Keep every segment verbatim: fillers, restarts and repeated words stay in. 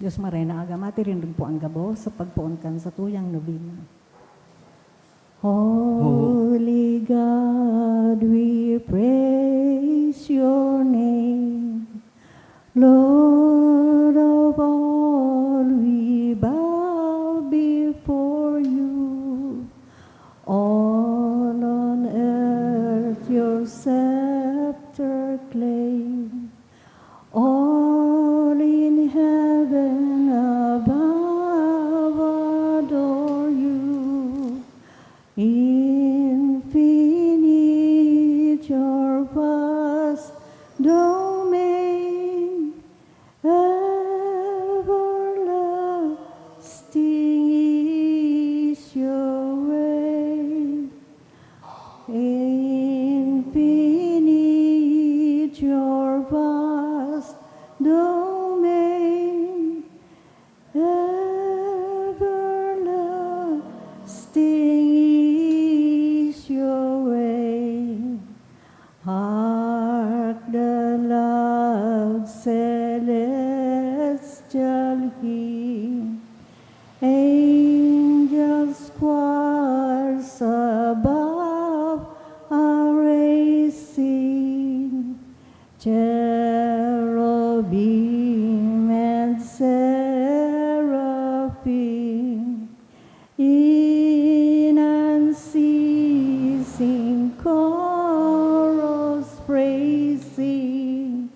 Diyos Maray na Aga, matirindig po ang gabos sa pagpoon kan satuyang nobena. Holy God, we praise your name. Lord of all, we bow before you. All on earth your scepter claim. All in heaven above adore you. Infinite your vast domain, everlasting is your way. Infinite your vast domain, everlasting is your way. Hark the loud celestial hymn, angels choirs above are raising, cherubim and seraphim, in unceasing chorus praising,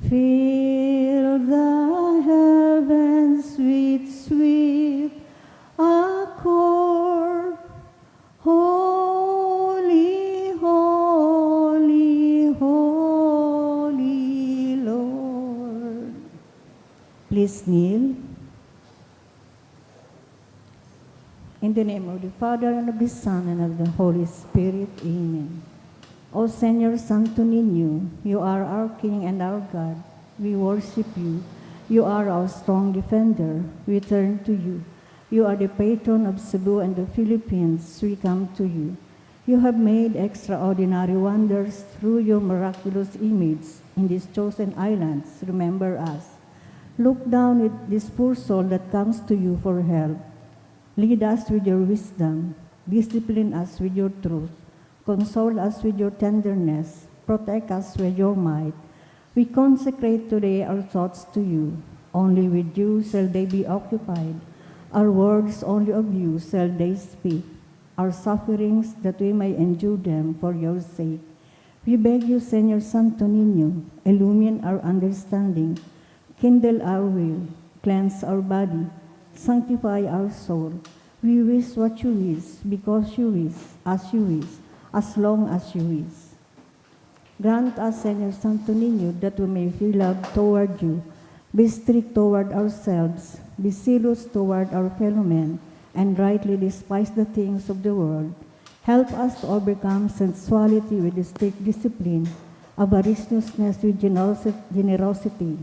fill the heavens with sweet accord. Holy, holy, holy Lord. Please kneel. In the name of the Father, and of the Son, and of the Holy Spirit. Amen. O Señor Santo Niño, you are our King and our God. We worship you. You are our strong defender. We turn to you. You are the patron of Cebu and the Philippines. We come to you. You have made extraordinary wonders through your miraculous image in these chosen islands. Remember us. Look down with this poor soul that comes to you for help. Lead us with your wisdom. Discipline us with your truth. Console us with your tenderness. Protect us with your might. We consecrate today our thoughts to you. Only with you shall they be occupied. Our words only of you shall they speak. Our sufferings, that we may endure them for your sake. We beg you, Señor Santo Niño, illumine our understanding, kindle our will, cleanse our body, sanctify our soul. We wish what you wish, because you wish, as you wish, as long as you wish. Grant us, Señor Santo Niño, that we may feel love toward you, be strict toward ourselves, be zealous toward our fellow men, and rightly despise the things of the world. Help us to overcome sensuality with strict discipline, avariciousness with generosi-, generosity,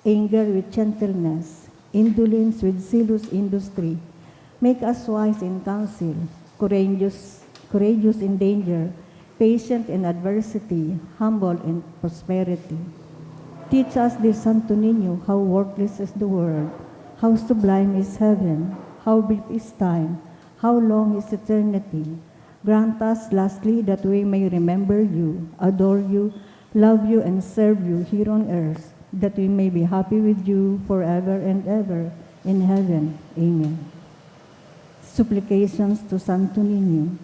anger with gentleness, indolence with zealous industry. Make us wise in counsel, courageous, courageous in danger, patient in adversity, humble in prosperity. Teach us, dear Santo Niño, how worthless is the world, how sublime is heaven, how brief is time, how long is eternity. Grant us, lastly, that we may remember you, adore you, love you, and serve you here on earth, that we may be happy with you forever and ever in heaven. Amen. Supplications to Santo Niño.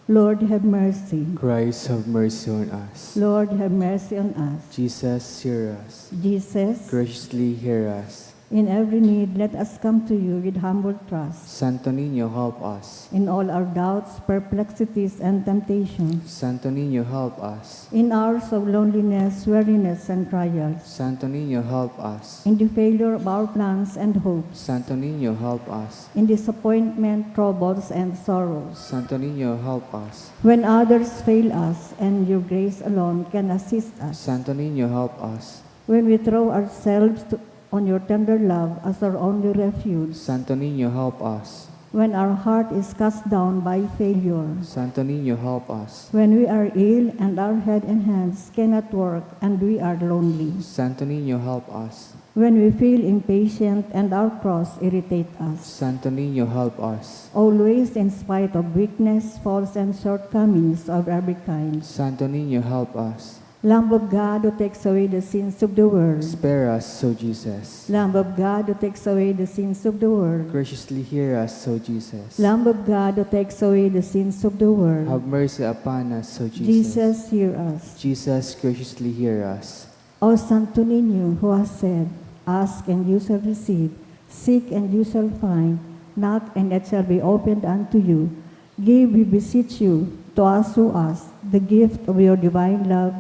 Lord, have mercy. Christ, have mercy on us. Lord, have mercy on us. Jesus, hear us. Jesus, graciously hear us. In every need, let us come to you with humble trust. Santo Niño, help us. In all our doubts, perplexities, and temptations. Santo Niño, help us. In hours of loneliness, weariness, and trials. Santo Niño, help us. In the failure of our plans and hopes. Santo Niño, help us. In disappointment, troubles, and sorrows. Santo Niño, help us. When others fail us and your grace alone can assist us. Santo Niño, help us. When we throw ourselves to, on your tender love as our only refuge. Santo Niño, help us. When our heart is cast down by failure. Santo Niño, help us. When we are ill and our head and hands cannot work and we are lonely. Santo Niño, help us. When we feel impatient and our cross irritate us. Santo Niño, help us. Always, in spite of weakness, faults, and shortcomings of every kind. Santo Niño, help us. Lamb of God who takes away the sins of the world. Spare us, O Jesus. Lamb of God who takes away the sins of the world. Graciously hear us, O Jesus. Lamb of God who takes away the sins of the world. Have mercy upon us, O Jesus. Jesus, hear us. Jesus, graciously hear us. O Santo Niño, who has said, "Ask and you shall receive, seek and you shall find, knock and it shall be opened unto you," give, we beseech you, to us who ask, the gift of your divine love,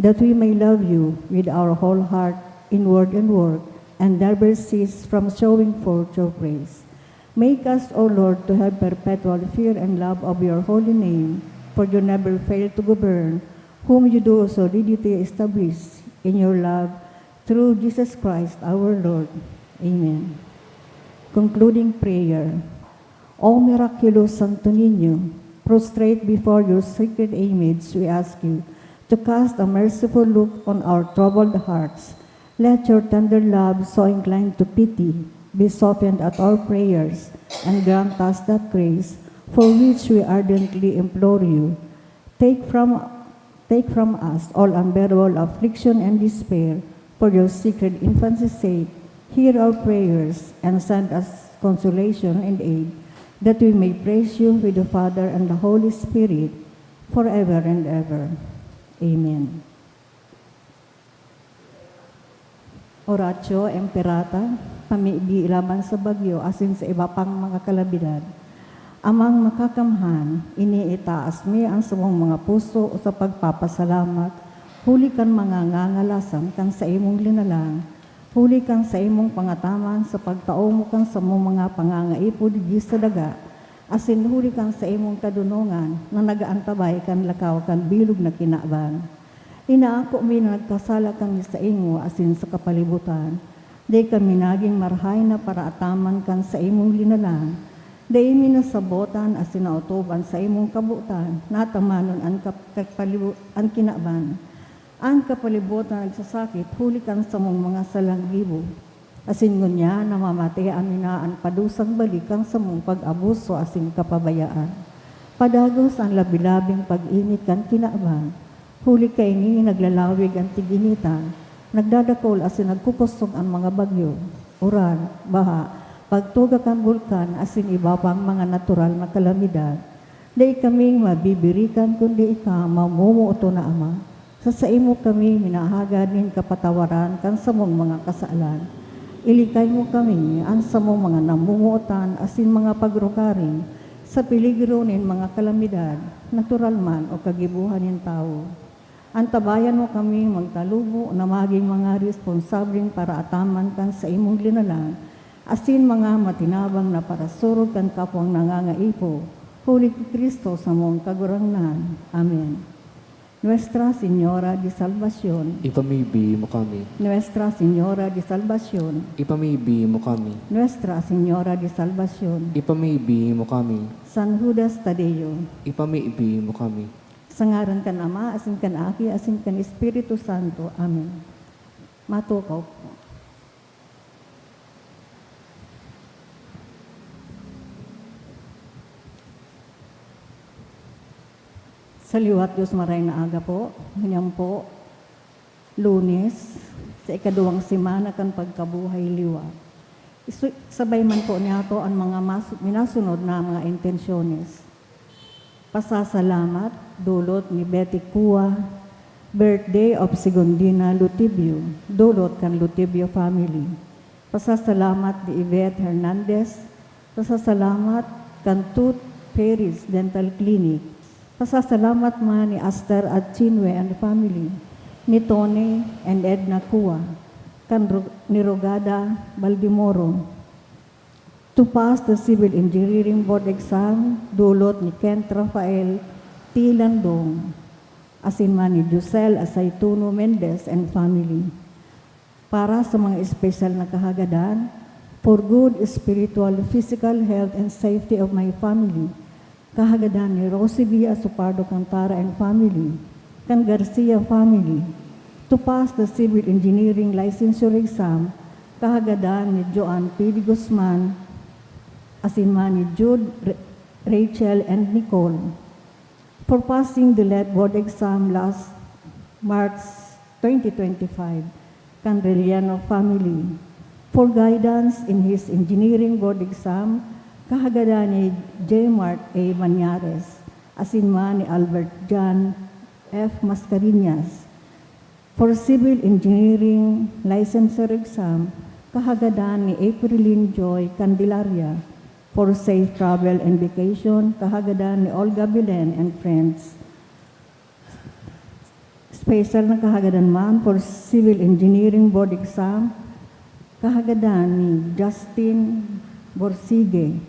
that we may love you with our whole heart, in word and work, and never cease from showing forth your praise. Make us, O Lord, to have perpetual fear and love of your holy name, for you never fail to govern, whom you do solidity establish in your love, through Jesus Christ our Lord. Amen. Concluding prayer. O miraculous Santo Niño, prostrate before your sacred image, we ask you to cast a merciful look on our troubled hearts. Let your tender love, so inclined to pity, be softened at our prayers, and grant us that grace for which we ardently implore you. Take from, take from us all unbearable affliction and despair, for your sacred infancy's sake. Hear our prayers, and send us consolation and aid, that we may praise you with the Father and the Holy Spirit, forever and ever. Amen. Oratio Imperata, pamibi laban sa bagyo asin sa iba pang mga kalamidad. Amang Makakamhan, iniitaas mi an samong mga puso sa pagpapasalamat huli kan mga ngangalasan kan saimong linalang, huli kan saimong pangataman sa pagtao mo kan samong mga pangangaipo digdi sa daga, asin huli kan saimong kadonongan na nag-aantabay kan lakaw kan bilog na kinaban. Inaako mi na nagkasala kami saimo asin sa kapalibutan. Dai kami nagin marahay na paraataman kan saimong linalang. Dai mi nasabotan asin naotob an saimong kabotan na atamanon an kap-, kapalibu-, an kinaban. An kapalibutan nagsasakit huli kan samong mga salang gibo. Asin ngunyan namamatean mi na an padusang balik kan samong pag-abuso asin kapabayaan. Padagos an labi-labing pag-init kan kinaban, huli kaini naglalawig an tig-initan, nagdadakol asin nagkukosog an mga bagyo, uran, baha, pagtuga kan bulkan asin iba pang mga natural na kalamidad. Dai kaming mabibirikan kundi ika, mamumuoton na Ama. Sa saimo kami minahagad nin kapatawaran kan samong mga kasalan. Ilikay mo kami, an samong mga namomotan asin mga pagrukaring, sa peligro nin mga kalamidad, natural man o kagibohan nin tawo. Antabayan mo kami magtalubo na magin mga responsableng paraataman kan saimong linalang, asin mga matinabang na parasurog kan kapwang nangangaipo, huli ki Cristo samong Kagurangnan. Amen. Nuestra Señora de Salvacion. Ipamibi mo kami. Nuestra Señora de Salvacion. Ipamibi mo kami. Nuestra Señora de Salvacion. Ipamibi mo kami. San Judas Tadeo. Ipamibi mo kami. Sa ngaran kan Ama, asin kan Aki, asin kan Espiritu Santo. Amen. Matukaw po. Sa liwat, Diyos, maray na aga po. Ngunyan po, Lunes, sa ikaduwang semana kan pagkabuhay liwat. Isu-, sabay man po niyato an mga mas-, minasunod na mga intensyones. Pasasalamat, dulot ni Betty Cua, birthday of Segundina Lutibio, dulot kan Lutibio family. Pasasalamat ni Yvette Hernandez, pasasalamat kan Tooth Fairies Dental Clinic, pasasalamat man ni Aster at Chinwe and family, ni Tony and Edna Cua, kan Ro-, ni Rogada Baldemoro. To pass the Civil Engineering Board exam, dulot ni Kent Rafael T. Landong, asin man ni Josel Asaytuno Mendez and family. Para sa mga espesyal na kahagadan, for good spiritual, physical health and safety of my family, kahagadan ni Rosie B. Asopardo Cantara and family, kan Garcia family, to pass the civil engineering licensure exam, kahagadan ni Joan P D Guzman, asin man ni Jude, Re-, Rachel, and Nicole, for passing the lit board exam last March twenty twenty-five, kan Relleno family, for guidance in his engineering board exam, kahagadan ni J Mark A Mañares, asin man ni Albert John F Mascareñas, for civil engineering licensure exam, kahagadan ni Aprilin Joy Candelaria, for safe travel and vacation, kahagadan ni Olga Belen and friends. Special na kahagadan man for civil engineering board exam, kahagadan ni Justin Borsige.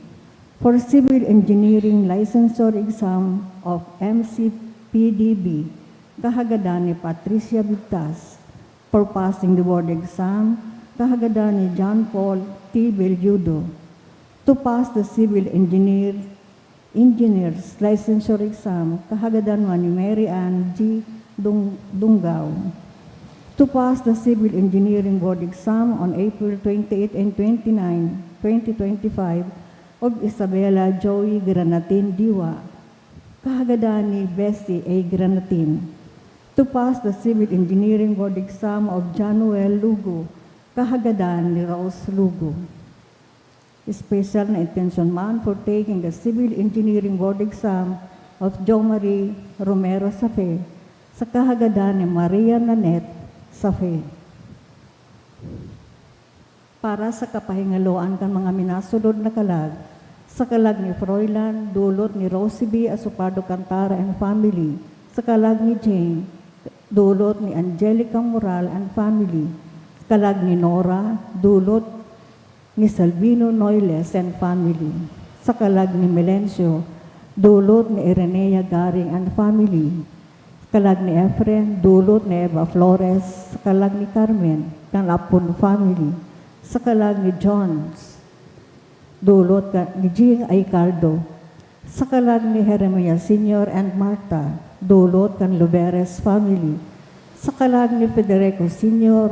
For civil engineering licensure exam of M C P D B, kahagadan ni Patricia Bigtas. For passing the board exam, kahagadan ni John Paul T Belludo. To pass the civil engineer, engineer's licensure exam, kahagadan man ni Mary Ann G Dung-, Dunggaw. To pass the civil engineering board exam on April twenty-eight and twenty-nine, twenty twenty-five, of Isabella Joey Granatin Diwa, kahagadan ni Bessie A Granatin. To pass the civil engineering board exam of Januel Lugo, kahagadan ni Rose Lugo. Special na intention man for taking the civil engineering board exam of Jo Marie Romero Safe, sa kahagadan ni Maria Nanette Safe. Para sa kapahingaloan kan mga minasunod na kalag, sa kalag ni Froilan, dulot ni Rosie B Asopardo Cantara and family, sa kalag ni Jane, dulot ni Angelica Moral and family, sa kalag ni Nora, dulot ni Salvino Noiles and family, sa kalag ni Melencio, dulot ni Irenea Garing and family, sa kalag ni Efren, dulot ni Eva Flores, sa kalag ni Carmen, kan Apon family, sa kalag ni Jones, dulot ka, ni Jing Aicardo, sa kalag ni Jeremias Senior and Martha, dulot kan Luberes family, sa kalag ni Federico Senior,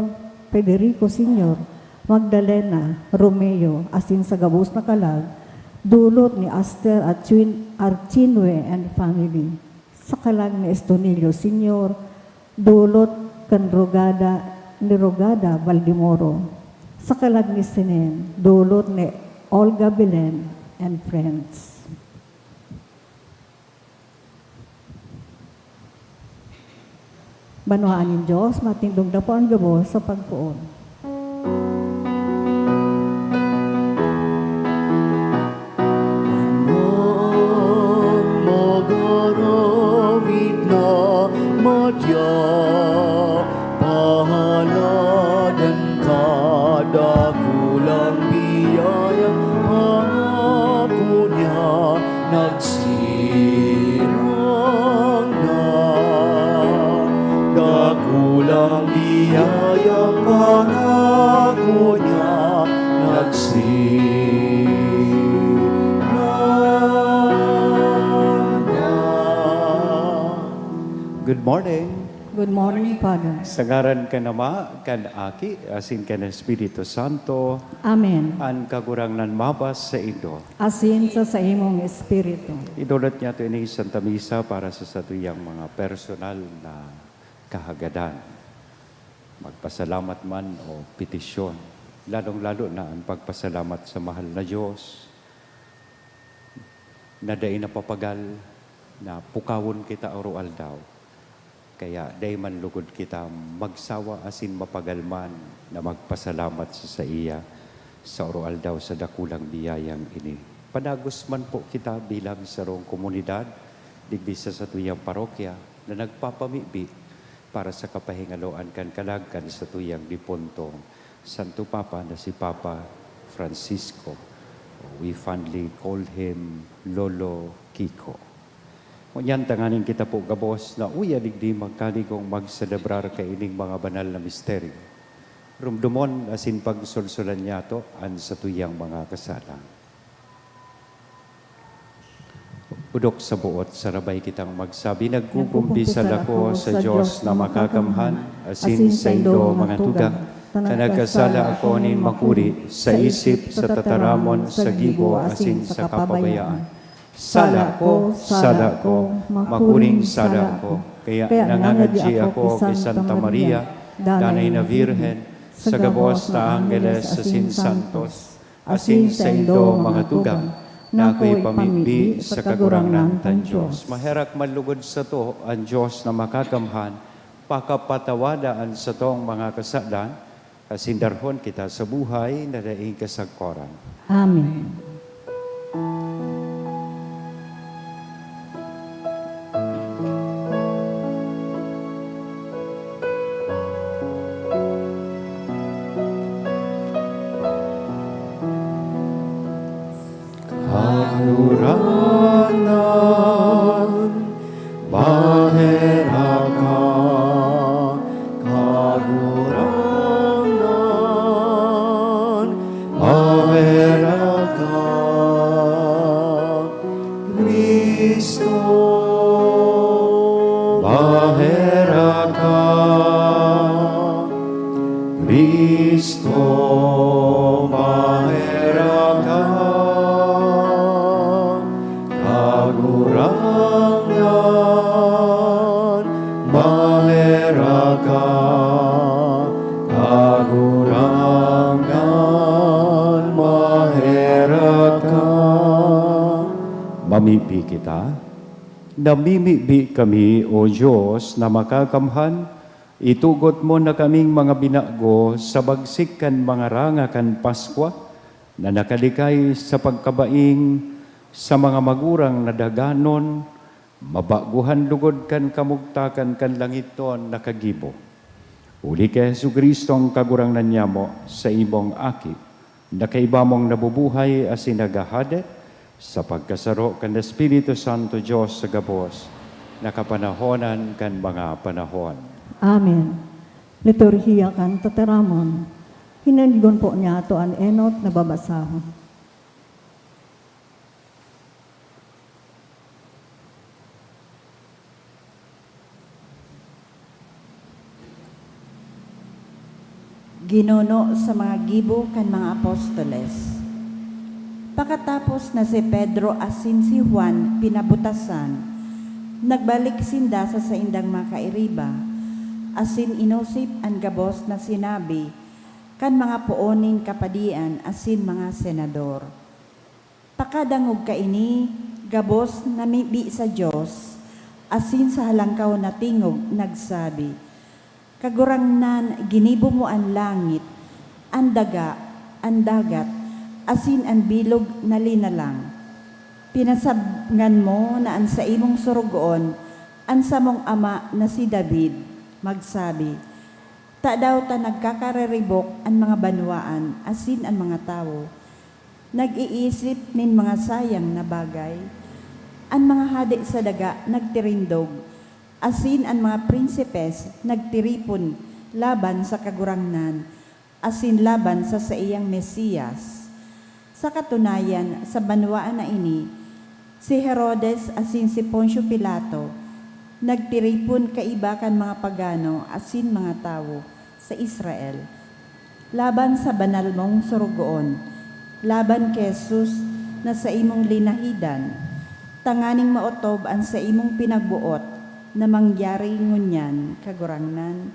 Federico Senior, Magdalena, Romeo, asin sa gabos na kalag, dulot ni Aster Archwin-, Archinue and family, sa kalag ni Estonilio Senior, dulot kan Rogada, ni Rogada Baldemoro, sa kalag ni Senen, dulot ni Olga Belen and friends. Banwaan nin Dios, matindog na po an gabos sa pagpoon. An mga gararit na madya, pahaladan ka, dakulang biyayang pangako niya nagsirang na. Dakulang biyayang pangako niya nagsirang na. Good morning. Good morning, Father. Sa ngaran kan Ama, kan Aki, asin kan Espiritu Santo. Amen. An Kagurangnan mabas saindo. Asin sa saimong espiritu. Idulot niyato ini Santa Misa para sa satuyang mga personal na kahagadan. Magpasalamat man o petisyon. Lalong-lalo na an pagpasalamat sa mahal na Diyos na dai napapagal na pukawon kita aro-aldaw. Kaya dai man lugod kita magsawa asin mapagal man na magpasalamat sa saiya sa aro-aldaw sa dakulang biyayang ini. Padagos man po kita bilang sarong komunidad digdi sa satuyang parokya na nagpapamibi para sa kapahingaloan kan kalag kan satuyang dipuntong Santo Papa na si Papa Francisco. We fondly call him Lolo Kiko. Ngunyan, tanganing kita po gabos na uya digdi magkanigong magselebrar kaining mga banal na misteryo. Rumdomon asin pagsolsolan niyato an satuyang mga kasalang. Pudok sa buot, sarabay kitang magsabi, nagkukumpisal ako sa Diyos na makakamhan, asin saindo, mga tugang, Ta nagkasala ako nin makuri sa isip, sa tataramon, sa gibo, asin sa kapabayaan. Sala ko, sala ko, makuring sala ko. Kaya nangangadyi ako ki Santa Maria, Danay na Birhen, sa gabos na anggeles asin santos, asin saindo mga tugang, na akoy pamibi sa Kagurangnan tang Dios. Maherak man lugod sato an Dios na Makakamhan, pakapatawada an satong mga kasalan, asin darhon kita sa buhay na daing kasagkoran. Amen. Kagurangnan, maherak ka. Kagurangnan, maherak ka. Cristo, maherak ka. Cristo, maherak ka. Kagurangnan, maherak ka. Kagurangnan, maherak ka. Mamibi kita. Namimibi kami, O Dios na Makakamhan, itugot mo na kaming mga binago sa bagsik kan mga ranga kan Paskwa, na nakalikay sa pagkabaing sa mga magurang na daganon, mabaguhan lugod kan kamugtakan kan langitnon na kagibo. Huli ki Jesu-Cristo ang Kagurangnan nyamo, sa imong Aki, na kaiba mong nabubuhay asin naghahade, sa pagkasaro kan Espiritu Santo, Dios sa gabos, na kapanahonan kan mga panahon. Amen. Liturhiya kan Tataramon. Hinandigon po niyato an enot na babasahon. Ginuno sa mga gibo kan mga apostoles. Pakatapos na si Pedro asin si Juan pinabutasan, nagbalik sinda sa saindang mga kairiba, asin inosip an gabos na sinabi kan mga poon nin kapadian asin mga senador. Pakadangog kaini, gabos namibi sa Dios, asin sa halangkaw na tingog nagsabi, "Kagurangnan, ginibo mo an langit, an daga, an dagat, asin an bilog na linalang. Pinasabngan mo na an saimong sorogoon, an samong ama na si David, magsabi, 'Tadaw ta nagkakariribok an mga banwaan asin an mga tawo?' Nag-iisip nin mga sayang na bagay. An mga hade sa daga nagtirindog, asin an mga prinsipes nagtiripon laban sa Kagurangnan asin laban sa saiyang Mesias. Sa katunayan, sa banwaan na ini, si Herodes asin si Poncio Pilato nagtiripon kaiba kan mga pagano asin mga tawo sa Israel, laban sa banal mong sorogoon, laban ki Jesus na saimong linahidan, tanganing maotob an saimong pinagboot na mangyari ngunyan, Kagurangnan.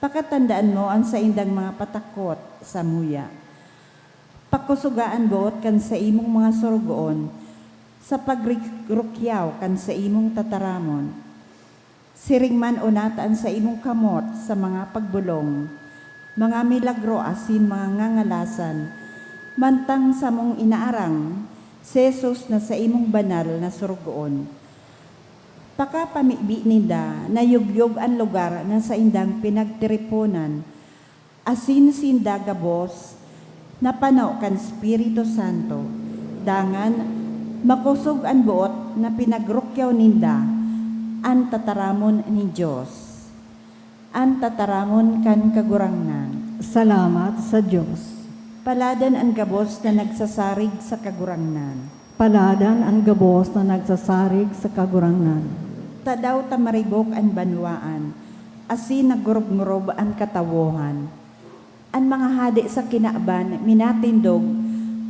Pakatandaan mo an saindang mga patakot samuya. Pakusoga an boot kan saimong mga sorogoon sa pagrukyaw kan saimong tataramon. Siring man unata an saimong kamot sa mga pagbolong, mga milagro asin mga ngangalasan, mantang samong inaarang si Jesus na saimong banal na sorogoon. Pakapamibi ninda, nayugyog an lugar na saindang pinagtiriponan, asin sinda gabos napano kan Espiritu Santo. Dangan, makosog an boot na pinagrukyaw ninda an tataramon nin Dios. An tataramon kan Kagurangnan. Salamat sa Dios. Paladan an gabos na nagsasarig sa Kagurangnan. Paladan an gabos na nagsasarig sa Kagurangnan. Tadaw ta maribok an banwaan, asin nagngurubngurob an katawohan. An mga hade sa kinaban minatindog,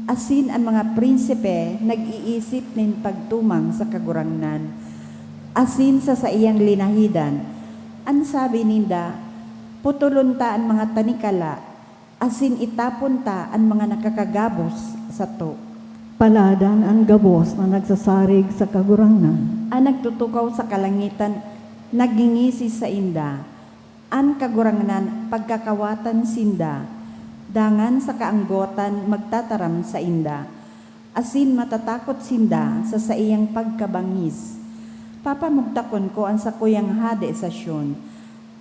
asin an mga prinsipe nag-iisip nin pagtumang sa Kagurangnan asin sa saiyang linahidan. An sabi ninda, "Putolon ta an mga tanikala, asin itapon ta an mga nakakagabos sato." Paladan an gabos na nagsasarig sa Kagurangnan. An nagtutukaw sa kalangitan nagngingisi sainda. An Kagurangnan pagkakawatan sinda, dangan sa kaanggotan magtataram sainda, asin matatakot sinda sa saiyang pagkabangis. Papamugtakon ko an sakuyang hade sa Sion,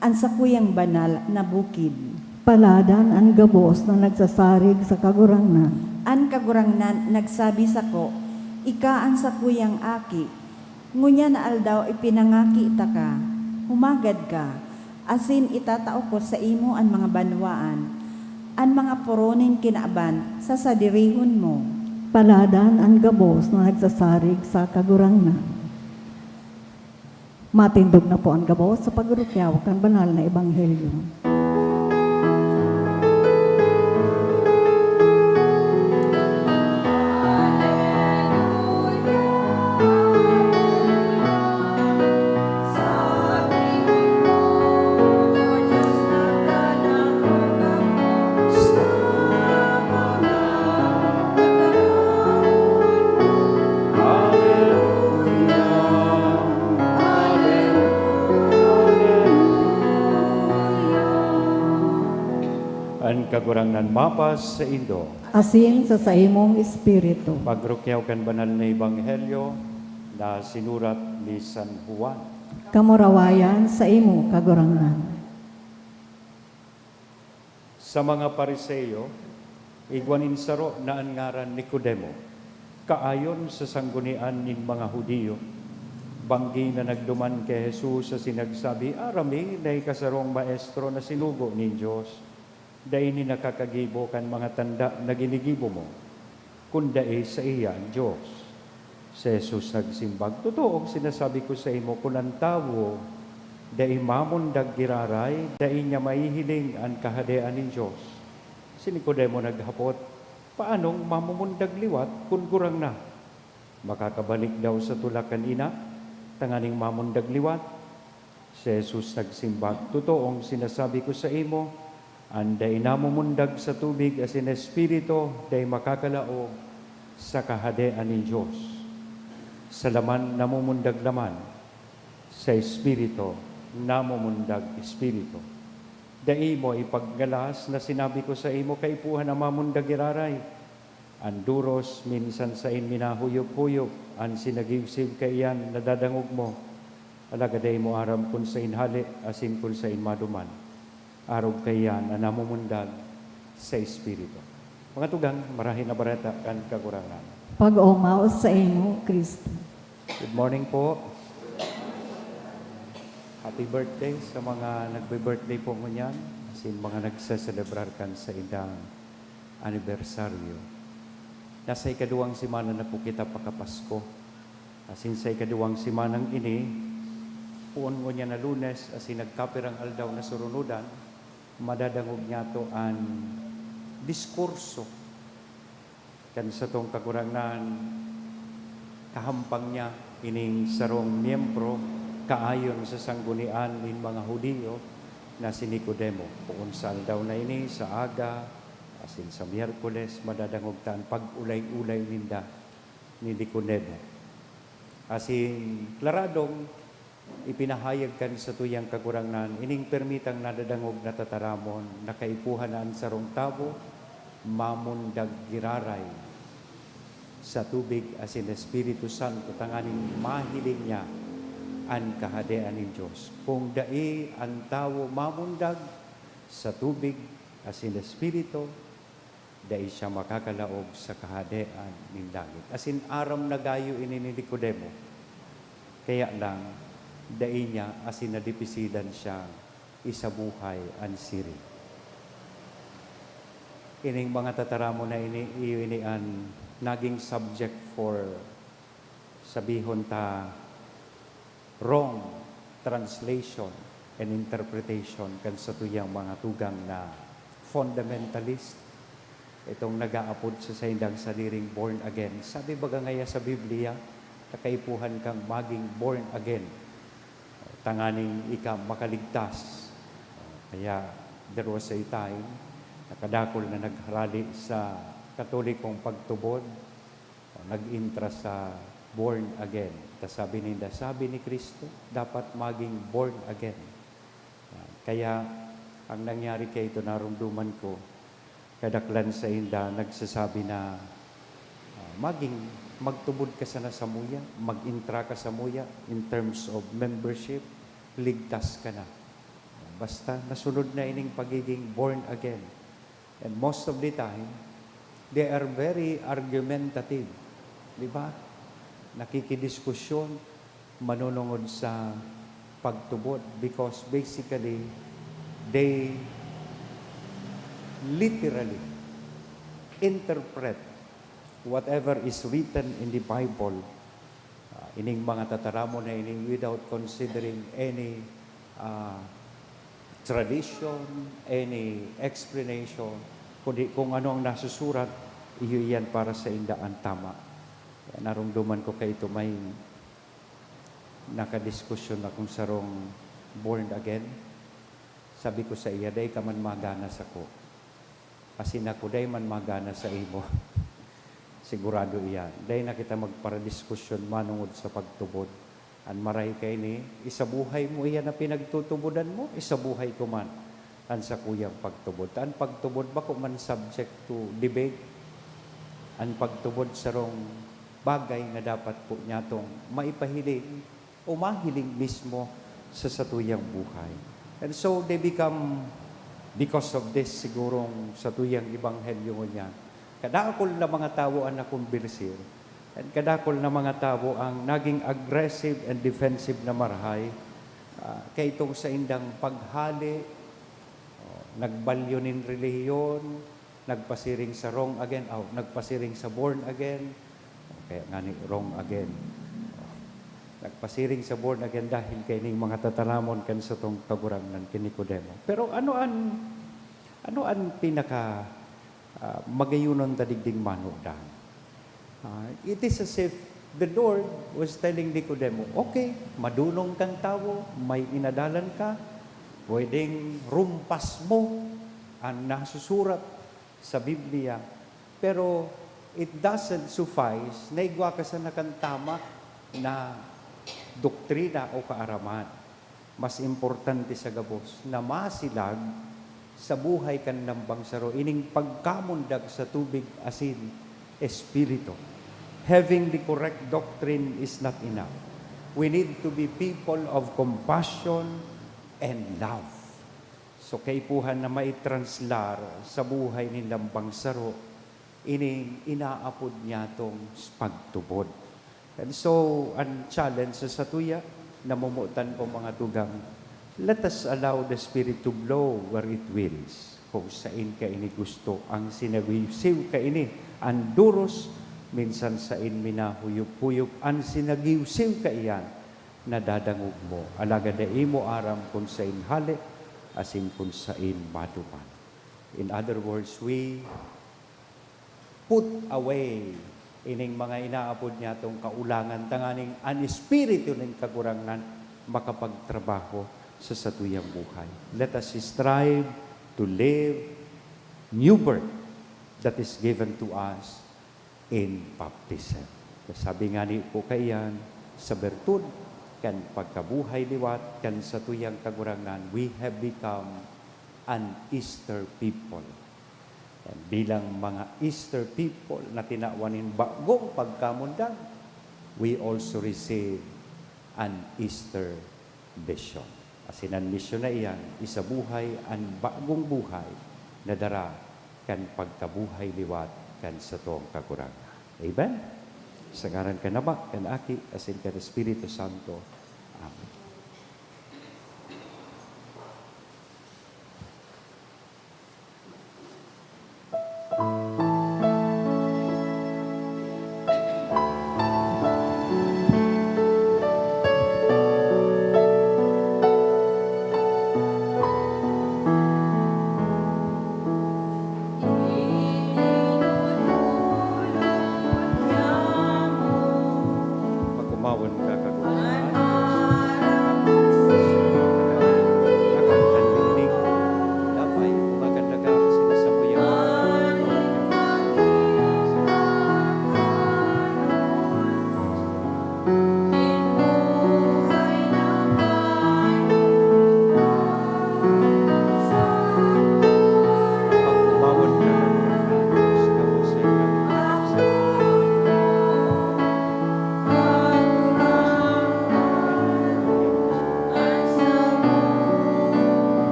an sakuyang banal na bukid. Paladan an gabos na nagsasarig sa Kagurangnan. An Kagurangnan nagsabi sako, "Ika an sakuyang aki." Ngunyan na aldaw ipinangaki taka, humagad ka, asin itatao ko saimo an mga banwaan, an mga poro nin kinaban sasadirohon mo. Paladan an gabos na nagsasarig sa Kagurangnan. Matindog na po an gabos sa pagrukyaw kan banal na ebanghelyo. An Kagurangnan mapas saindo. Asin sa saimong espiritu. Pagrukyaw kan banal na ebanghelyo na sinurat ni San Juan. Kamurawayan saimo, Kagurangnan. Sa mga Pariseo, igwa nin saro na an ngaran Nicodemo, kaayon sa sanggunian nin mga Judio. Banggi na nagduman ki Jesus asin nagsabi, "Aram mi na ika sarong maestro na sinugo nin Dios. Dai ini nakakagibo kan mga tanda na ginigibo mo, kun dai saiya an Dios." Si Jesus nagsimbag, "Totoong sinasabi ko saimo, kun an tawo dai mamundag giraray, dai niya mahihiling an Kahadean nin Dios." Si Nicodemo naghapot, "Paanong mamumundag liwat kun gurang na? Makakabalik daw sa tulak kan ina tanganing mamundag liwat?" Si Jesus nagsimbag, "Totoong sinasabi ko saimo, an dai namumundag sa tubig asin Espiritu dai makakalaog sa Kahadean nin Dios. Sa laman namumundag laman, sa Espiritu namumundag espiritu." Dai mo ipagngalas na sinabi ko saimo, kaipuhan an mamundag giraray. An doros minsan saen minahuyop-huyop, an sinagibsib kaiyan nadadangog mo, alagad dai mo aram kun saen hale asin kun saen maduman. Arog kaiyan an namumundag sa Espiritu. Mga tugang, Marahay na Bareta kan Kagurangnan. Pag-omaw saimo, Cristo. Good morning po. Happy birthday sa mga nagbe-birthday po ngunyan, asin mga nagseselebrar kan saindang anibersaryo. Nasa ikaduwang semana na po kita pakapasko. Asin sa ikaduwang semanang ini, poon ngunyan na Lunes, asin nagkapirang aldaw na surunodan, madadangog niyato an diskurso kan satong Kagurangnan. Kahampang niya ining sarong miyembro kaayon sa sanggunian nin mga Judio na si Nicodemo. Poon sa aldaw na ini, sa aga, asin sa Miyerkules, madadangog ta an pag-ulay-ulay ninda ni Nicodemo. Asin klaradong ipinahayag kan satuyang Kagurangnan ining permitang nadadangog na tataramon na kaipuhan na an sarong tawo mamundag giraray sa tubig asin Espiritu Santo tanganing mahiling niya an Kahadean nin Dios. Kun dai an tawo mamundag sa tubig asin Espiritu, dai siya makakalaog sa Kahadean nin langit. Asin aram na gayo ini ni Nicodemo, kaya lang, dai niya asin nadipisilan siyang isabuhay an siring. Ining mga tataramon na ini, iyo ini an naging subject for, sabihon ta, wrong translation and interpretation kan satuyang mga tugang na fundamentalist, itong nag-aapod sa saindang sadiring born again. Sabi baga ngaya sa Biblia, kakaipuhan kang maging born again. Tanganing ika makaligtas. Kaya, there was a time, nakadakol na nagharali sa Katolikong pagtubod, nag-intra sa born again. Ta sabi ninda, "Sabi ni Cristo, dapat maging born again." Ah, kaya, ang nangyari kaito, narumduman ko, kadaklan sainda nagsasabi na, ah, maging, magtubod ka sana samuya, mag-intra ka samuya in terms of membership, ligtas ka na. Basta nasunod na ining pagiging born again. And most of the time, they are very argumentative. Di ba? Nakikidiskusyon, manunungod sa pagtubod because basically, they literally interpret whatever is written in the Bible, ah, ining mga tataramon na ini without considering any, ah, tradition, any explanation, kundi kung ano ang nasusurat, iyo iyan para sa inda ang tama. Kaya narumduman ko kaito, may nakadiskusyon akong sarong born again. Sabi ko sa iya, "Dai ka man magana sako. Asin ako, dai man magana sa imo." Sigurado iyan. Dai na kita magparadiskusyon manungod sa pagtubod. An maray kaini, isabuhay mo iyan na pinagtutubodan mo, isabuhay ko man an sakuyang pagtubod. Ta an pagtubod bako man subject to debate. An pagtubod sarong bagay na dapat po niyatong maipahiling o mahiling mismo sa satuyang buhay. And so, they become, because of this, sigurong satuyang ebanghelyo ngunyan, kadakul na mga tawo an nakombersir, and kadakul na mga tawo ang naging aggressive and defensive na marahay, ah, kaitong saindang paghale, oh, nagbalyo nin relihiyon, nagpasiring sa wrong again, oh, nagpasiring sa born again, kaya ngani, wrong again. Oh, nagpasiring sa born again dahil kaining mga tataramon kan satong Kagurangnan ki Nicodemo. Pero ano an, ano an pinaka, ah, magayonon ta digding manudan? Ah, it is as if the Lord was telling Nicodemo, "Okay, madunong kang tawo, may inadalan ka, pwedeng rumpas mo an nasusurat sa Biblia, pero it doesn't suffice na igwa ka sana kan tama na doktrina o kaaraman. Mas importante sa gabos na masilag sa buhay kan lambang saro ining pagkamundag sa tubig asin Espiritu." Having the correct doctrine is not enough. We need to be people of compassion and love. So, kaipuhan na maitranslar sa buhay nin lambang saro ining inaapod niyatong pagtubod. And so, an challenge sa satuya, namomotan ko, mga tugang, let us allow the Spirit to blow where it wills. Kung sain kaini gusto, an sinagiwsiw kaini, an duros, minsan sain minahuyop-huyop, an sinagiwsiw kaiyan, nadadangog mo, alagad dai mo aram kun sain hale asin kun sain maduman. In other words, we put away ining mga inaapod niyatong kaulangan, tanganing an Espiritu nin Kagurangnan makapagtrabaho sa satuyang buhay. Let us strive to live new birth that is given to us in baptism. Sabi ngani po kaiyan, sa bertud kan pagkabuhay liwat kan satuyang Kagurangnan, we have become an Easter people. And bilang mga Easter people na tinawan nin bagong pagkamundag, we also receive an Easter mission. Asin an misyon na iyan, isabuhay an bagong buhay na dara kan pagkabuhay liwat kan satong Kagurangnan. Amen? Sa ngaran kan Ama, kan Aki, asin kan Espiritu Santo. Amen.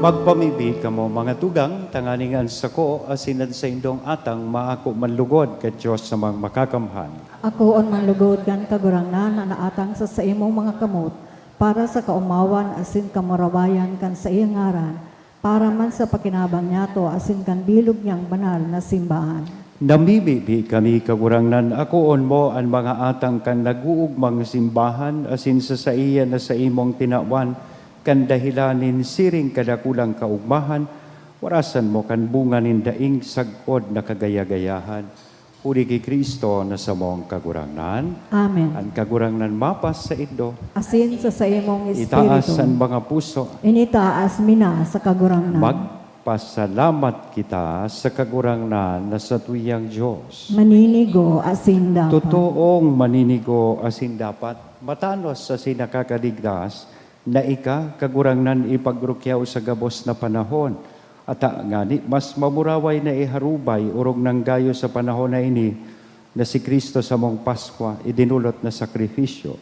Magpamibi kamo, mga tugang, tanganing an sako asin an saindong atang maako man lugod kan Dios na Makakamhan. Akoon man lugod kan Kagurangnan an atang sa saimong mga kamot, para sa kaomawan asin kamurawayan kan saiyang ngaran, para man sa pakinabang niyato asin kan bilog niyang banal na simbahan. Namimibi kami, Kagurangnan, akoon mo an mga atang kan nag-uugmang simbahan asin sa saiya na saimong tinawan, kan dahelan nin siring kadakulang kaogmahan, warasan mo kan bunga nin daing sagkod na kagaya-gayahan. Huli ki Cristo na samong Kagurangnan. Amen. An Kagurangnan mapas saindo. Asin sa saimong Itaas espiritu. An mga puso. Initaas mi na sa Kagurangnan. Magpasalamat kita sa Kagurangnan na satuyang Dios. Maninigo asin dapat. Totoong maninigo asin dapat, matanos asin nakakaligtas, na ika, Kagurangnan, ipagrukyaw sa gabos na panahon. Ata ngani, mas mamuraway na iharubay orog nang gayo sa panahon na ini, na si Cristo samong Paskwa, idinolot na sakripisyo.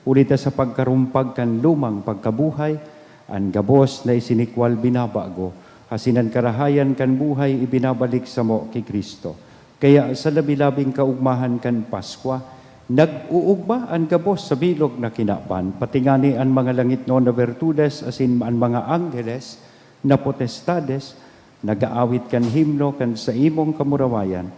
Huli ta sa pagkarumpag kan lumang pagkabuhay, an gabos na isinikwal binabago, asin an karahayan kan buhay ibinabalik samo ki Cristo. Kaya sa labi-labing kaugmahan kan Paskwa, nag-uugma an gabos sa bilog na kinaban, pati ngani an mga langitnon na bertudes asin an mga angheles na potestades nag-aawit kan himno kan saimong kamurawayan,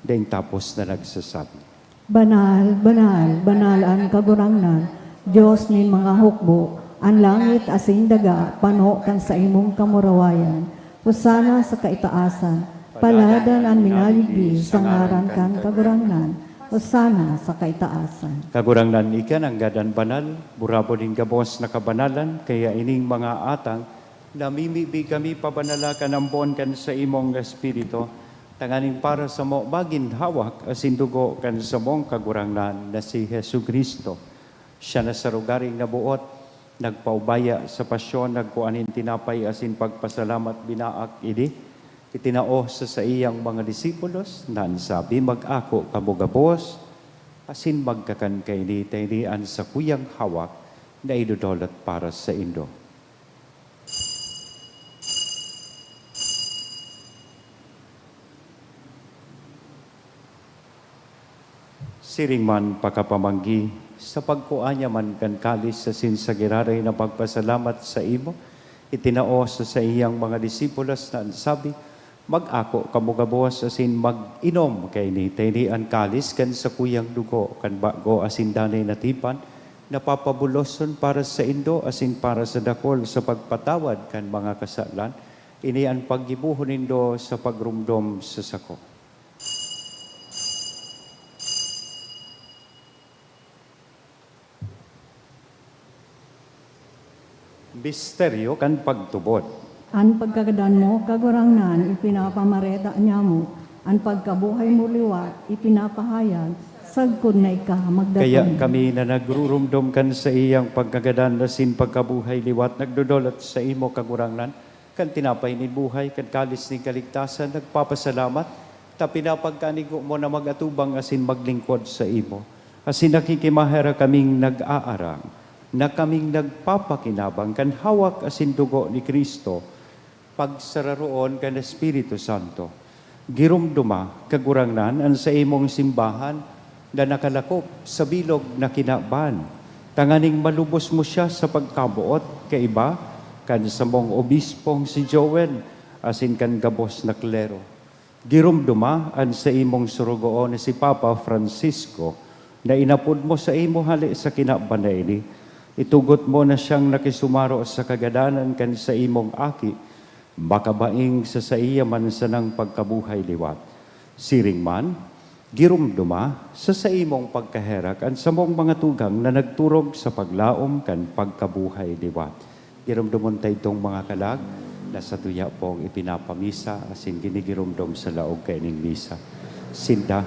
daing tapos na nagsasabi, Banal, banal, banal an Kagurangnan, Dios nin mga hukbo, an langit asin daga pano kan saimong kamurawayan. Hosana sa kaitaasan, paladan an minaligdi sa ngaran kan Kagurangnan. Hosana sa kaitaasan. Kagurangnan, ika nanggad an banal, burabod nin gabos na kabanalan, kaya ining mga atang namimibi kami pabanala kan ambon kan saimong Espiritu, tanganing para samo magin hawak asin dugo kan samong Kagurangnan na si Jesu-Cristo. Siya na sa rogaring naboot, nagpaubaya sa pasyon, nagkua nin tinapay asin pagpasalamat binaak ini, itinao sa saiyang mga disipulos, na an sabi, "Mag-ako kamo gabos, asin magkakan kaini, ta ini an sakuyang hawak na idodolot para saindo." Siring man pakapamanggi, sa pagkua niya man kan kalis asin sa giraray na pagpasalamat saimo, itinao sa saiyang mga disipulos na an sabi, "Mag-ako kamo gabos asin mag-inom kaini, ta ini an kalis kan sakuyang dugo kan bago asin danay na tipan, na papabuloson para saindo asin para sa dakol sa pagpatawad kan mga kasalan. Ini an paggibohon nindo sa pagromdom sa sako." Misteryo kan pagtubod. An pagkagadan mo, Kagurangnan, ipinapamareta niamo, an pagkabuhay mo liwat, ipinapahayag, sagkod na ika magdatong. Kaya kami na nagruromdom kan saiyang pagkagadan asin pagkabuhay liwat, nagdodolot saimo, Kagurangnan, kan tinapay nin buhay, kan kalis nin kaligtasan, nagpapasalamat, ta pinapagkanigo mo na mag-atubang asin maglingkod saimo. Asin nakikimaherak kaming nag-aarang, na kaming nagpapakinabang kan hawak asin dugo ni Cristo, pagsararoon kan Espiritu Santo. Giromdoma, Kagurangnan, an saimong simbahan na nakalakop sa bilog na kinaban, tanganing malubos mo siya sa pagkaboot kaiba kan samong obispong si Joel asin kan gabos na klero. Giromdoma an saimong sorogoon na si Papa Francisco, na inapod mo saimo hale sa kinaban na ini. Itugot mo na siyang nakisumaro sa kagadanan kan saimong Aki, makabaing sa saiya man sanang pagkabuhay liwat. Siring man, giromdoma sa saimong pagkaherak an samong mga tugang na nagturog sa paglaom kan pagkabuhay liwat. Giromdomon ta idtong mga kalag na satuya pong ipinapamisa asin ginigiromdom sa laog kaining misa. Sinda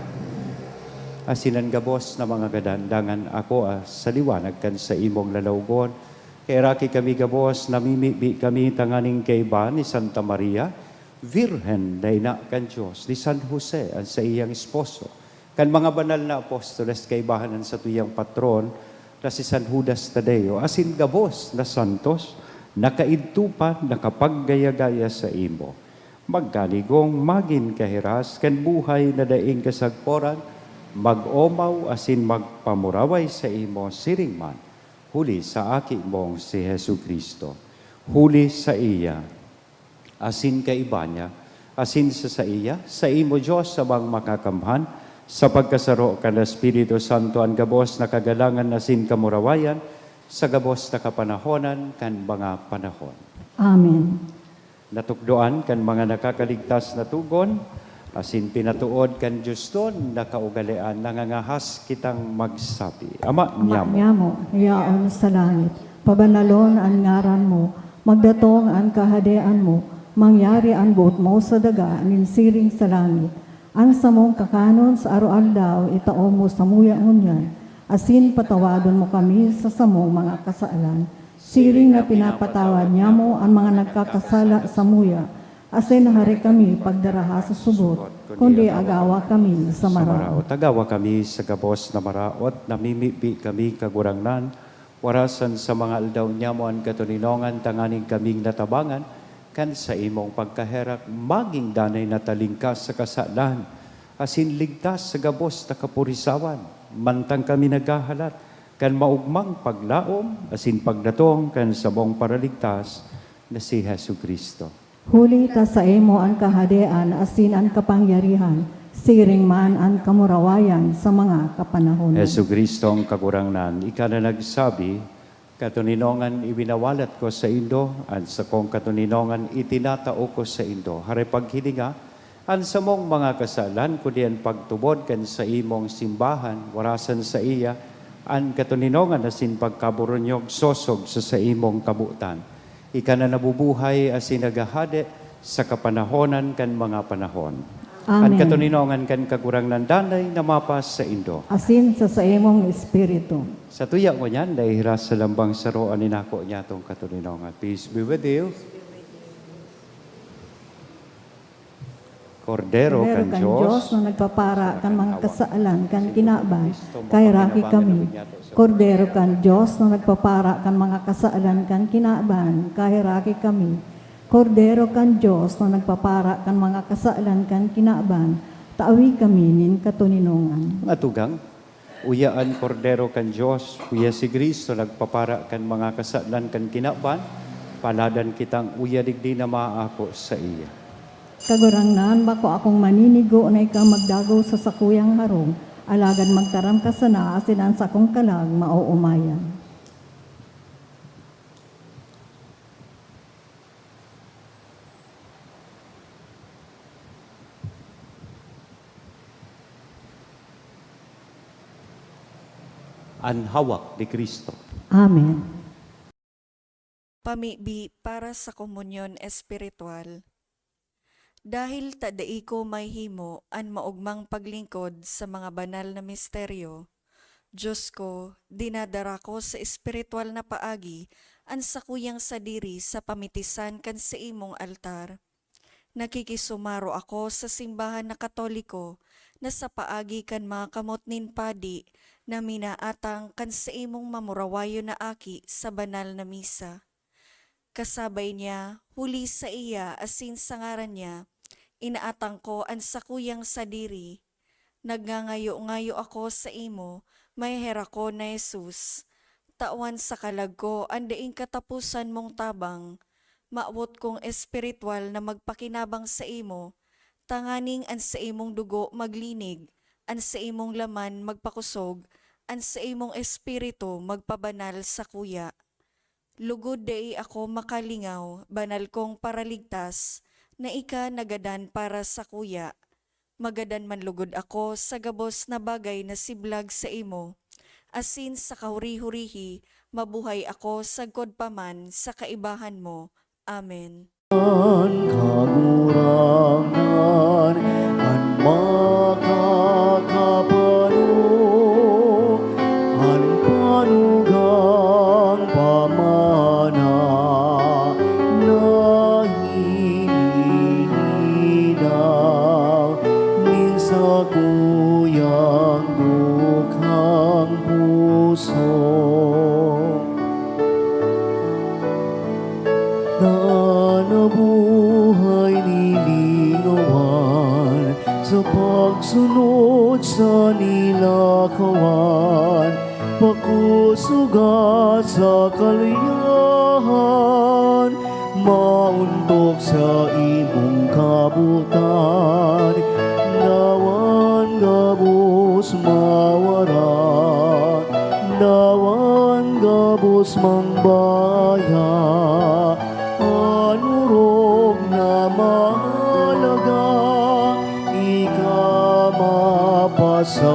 asin an gabos na mga gadan, dangan ako, ah, sa liwanag kan saimong lalawogon. Kaheraki kami gabos, namimibi kami tanganing kaiba ni Santa Maria, Birhen na ina kan Dios, ni San Jose, an saiyang esposo, kan mga banal na apostoles, kaibahan an satuyang patron na si San Judas Tadeo, asin gabos na santos, Nakaidto pa, nakapaggaya-gaya saimo. Magkanigong magin kahiras kan buhay na daing kasagporan, mag-omaw asin magpamuraway saimo siring man, huli sa Aki mong si Jesu-Cristo. Huli saiya, asin kaiba niya, asin sa saiya, saimo, Dios, Amang Makakamhan, sa pagkasaro kan Espiritu Santo, an gabos na kagalangan asin kamurawayan, sa gabos na kapanahonan kan mga panahon. Amen. Natukdoan kan mga nakakaligtas na togon, asin pinatood kan diosnon na kaugalean, nangangahas kitang magsabi, Ama Ama niamo. niamo, yaon sa langit, pabanalon an ngaran mo, magdatong an kahadean mo, mangyari an boot mo sa daga nin siring sa langit. An samong kakanon sa aroaldaw itao mo samuya ngunyan, asin patawadon mo kami sa samong mga kasalan, siring na pinapatawad niamo an mga nagkakasala samuya, asin hare kami pagdaraha sa subot, kundi agawa kami sa maraot. Agawa kami sa gabos na maraot, namimibi kami, Kagurangnan, warasan sa mga aldaw niamo an katoninongan, tanganing kaming natabangan kan saimong pagkaherak, magin danay na talingkas sa kasalan, asin ligtas sa gabos na kapurisawan, mantang kami naghahalat kan maogmang paglaom asin pagdatong kan samong Paraligtas na si Jesu-Cristo. Huli ta saimo an kahadean asin an kapangyarihan, siring man an kamurawayan sa mga kapanahonan. Jesu-Cristo, ang Kagurangnan, ika na nagsabi, "Katoninongan iwinawalat ko saindo, an sakong katoninongan itinatao ko saindo." Hare paghilinga an samong mga kasalan, kundi an pagtubod kan saimong simbahan, warasan saiya an katoninongan asin pagkaboronyog sosog sa saimong kabotan. Ika na nabubuhay asin naghahade sa kapanahonan kan mga panahon. An Amen. Katoninongan kan Kagurangnan danay na mapasaindo. Asin sa saimong espiritu. Sa tuya ngunyan, dai hiras sa lambang saro an inako niyatong katoninongan. Peace be with you. Kordero Kordero kan kan Dios, Dios na nagpapara kan mga kasalan kan kinaban, kaheraki kami. Kordero kan Dios na nagpapara kan mga kasalan kan kinaban, kaheraki kami. Kordero kan Dios na nagpapara kan mga kasalan kan kinaban, tawi kami nin katoninongan. Mga tugang, uya an Kordero kan Dios, uya si Cristo nagpapara kan mga kasalan kan kinaban, paladan kitang uya digdi na maako saiya. Kagurangnan, bako akong maninigo na ika magdagos sa sakuyang harong, alagad magtaram ka sana asin an sakong kalag maoomayan. An hawak ni Cristo. Amen. Pamibi para sa komunyon espiritual. Dahil ta dai ko mahihimo an maogmang paglingkod sa mga banal na misteryo, Dios ko, dinadara ko sa espiritual na paagi an sakuyang sadiri sa pamitisan kan saimong altar. Nakikisumaro ako sa simbahan na Katoliko na sa paagi kan mga kamot nin padi na minaatang kan saimong mamurawayon na aki sa banal na misa. Kasabay niya, huli saiya asin sa ngaran niya, inaatang ko an sakuyang sadiri. Nagngangayo-ngayo ako saimo, maheherakon na Jesus. Tawan sa kalag ko an daing kataposan mong tabang. Mawot kong espiritual na magpakinabang saimo, tanganing an saimong dugo maglinig, an saimong laman magpakosog, an saimong espiritu magpabanal sakuya. Lugod dai ako makalingaw, banal kong Paraligtas, na ika nagadan para sakuya. Magadan man lugod ako sa gabos na bagay na siblag saimo, asin sa kahuri-hurihi mabuhay ako sagkod pa man sa kaibahan mo. Amen. An Kagurangnan an makakapano, an panugang pamana na hinininaw nin sakuyang dukhang puso. Pakusuga sa kaliyahan, maontok sa imong kabutan. Nawan gabos mawara, nawan gabos mangbaya. An orog na mahalaga, ika mapasakuya.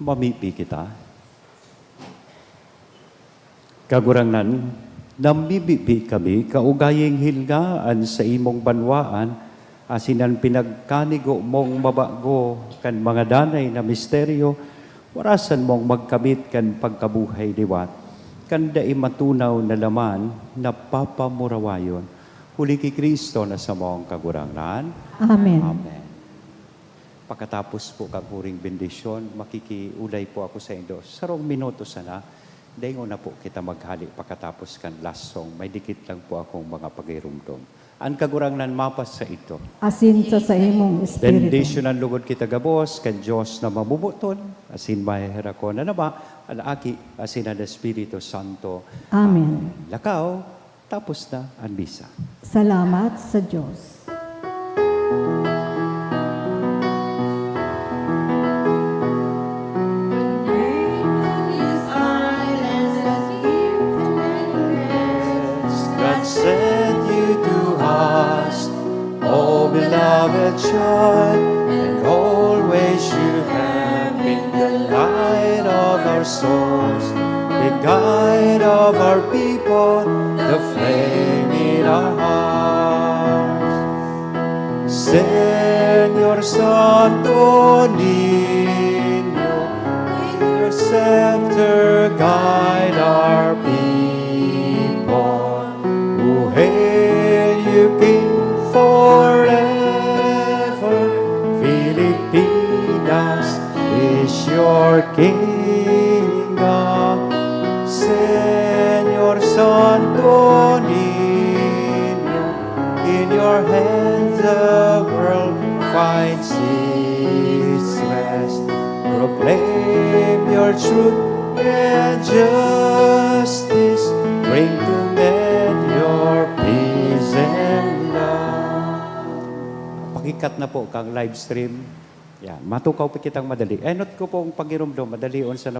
Mamibi kita. Kagurangnan, namimibi kami, kaugayeng hilnga an saimong banwaan, asin an pinagkanigo mong mabago kan mga danay na misteryo, warasan mong magkamit kan pagkabuhay liwat, kan dai matunaw na laman na papamurawayon. Huli ki Cristo na samong Kagurangnan. Amen. Amen. Pakatapos po kan huring bendisyon, makikiulay po ako saindo. Sarong minuto sana, daingon na po kita maghali pakatapos kan last song. May dikit lang po akong mga pagirumdom. An Kagurangnan mapasaindo. Asin sa saimong espiritu. Bendisyonan lugod kita gabos kan Dios na mamomoton, asin maheherakon na Ama, an Aki, asin an Espiritu Santo. Amen. Amen. Lakaw, tapos na an misa. Salamat sa Dios. God sent you to us, oh beloved child, and always you have been the light of our souls, the guide of our people, the flame in our hearts. Señor Santo Niño, with your scepter guide our people. Who hail you, King, forever. Filipinas is your kingdom. Señor Santo Niño, in your hands the world finds its rest. Proclaim your truth and justice. Bring to men your peace and love. Pakikat na po kang live stream. Yan. Matukaw pa kitang madali. Enot ko pong pagirumdom, madali on sa